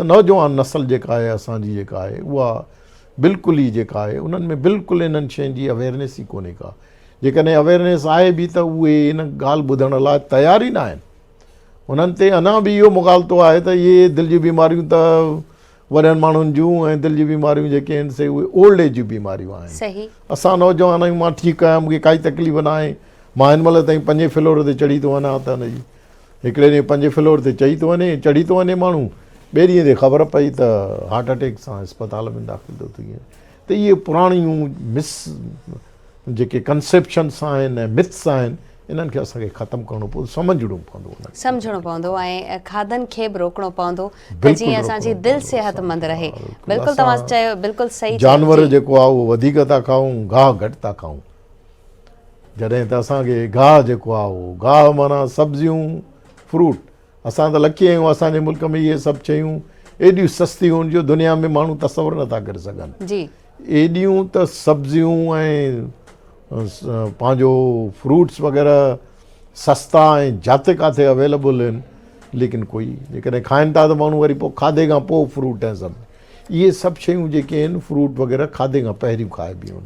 ته نوجوان نسل جيڪا آهي اسان جي جيڪا آهي اها بلڪل ئي جيڪا آهي انهن ۾ بلڪل انهن شين جي اويئرنيس ئي ڪونهي ڪا جيڪڏهن اويئرنيس آهي به ته اهي ان ڳالهه ٻڌڻ لاء تيار ئي نه آهن انهن تي اڃا به اهو مغالطو آهي ته اهي دل جون بيماريون ته وڏن ماڻهن جون ۽ دل جون بيماريون جيڪي آهن سي اهي اولڊ ايج جون بيماريون آهن صحيح اسان نوجوان آهيون مان ٺيڪ آهيان مونکي ڪائي تڪليف نه آهي مان هن مهل تائين پنجين فلور تي چڙهي ٿو وڃان ته هن جي هڪڙي ڏينهن پنجين فلور تي چئي ٿو وڃي، چڙهي ٿو وڃي ماڻهو، ٻئي ڏينهن تي خبر پئي ته هارٽ اٽيڪ سان اسپتال ۾ داخل ٿو ٿي وڃي ته اهي پراڻيون مس جيڪي ڪنسيپشنس آهن ۽ مٿس آهن انهن کي اسان کي ختم ڪرڻو پوندو سمجهڻو پوندو انهن کي سمجهڻو پوندو ۽ کاڌن کي به روڪڻو پوندو ته بلڪل جيئن اسان جي روڪڻو دل پوندو صحت اسان مند کي رهي ها بلڪل بلڪل توهان اسان چيو بلڪل صحيح چيو جانور جي جيڪو آهي اهو وڌيڪ ٿا کائون گاهه گهٽ ٿا کائون جڏهن ته اسان کي گاهه جيڪو آهي اهو گاهه معنيٰ سبزيون فروٽ اسان ته لکي آهيون اسان جي ملڪ ۾ اهي سڀ شيون ايڏيون سستيون آهن جو دنيا ۾ ماڻهو تصور نٿا ڪري سگهن جي ايڏيون ته سبزيون ۽ پنهنجو فروٽس وغيره سستا ۽ جاتي ڪاٿي اويليبل آهن ليڪن ڪوئي جيڪڏهن کائن ٿا ته ماڻهو وري پوء کاڌي کان پوء فروٽ ۽ سڀ اهي سڀ شيون جيڪي آهن فروٽ وغيره کاڌي کان پهريون کائبيون آهن.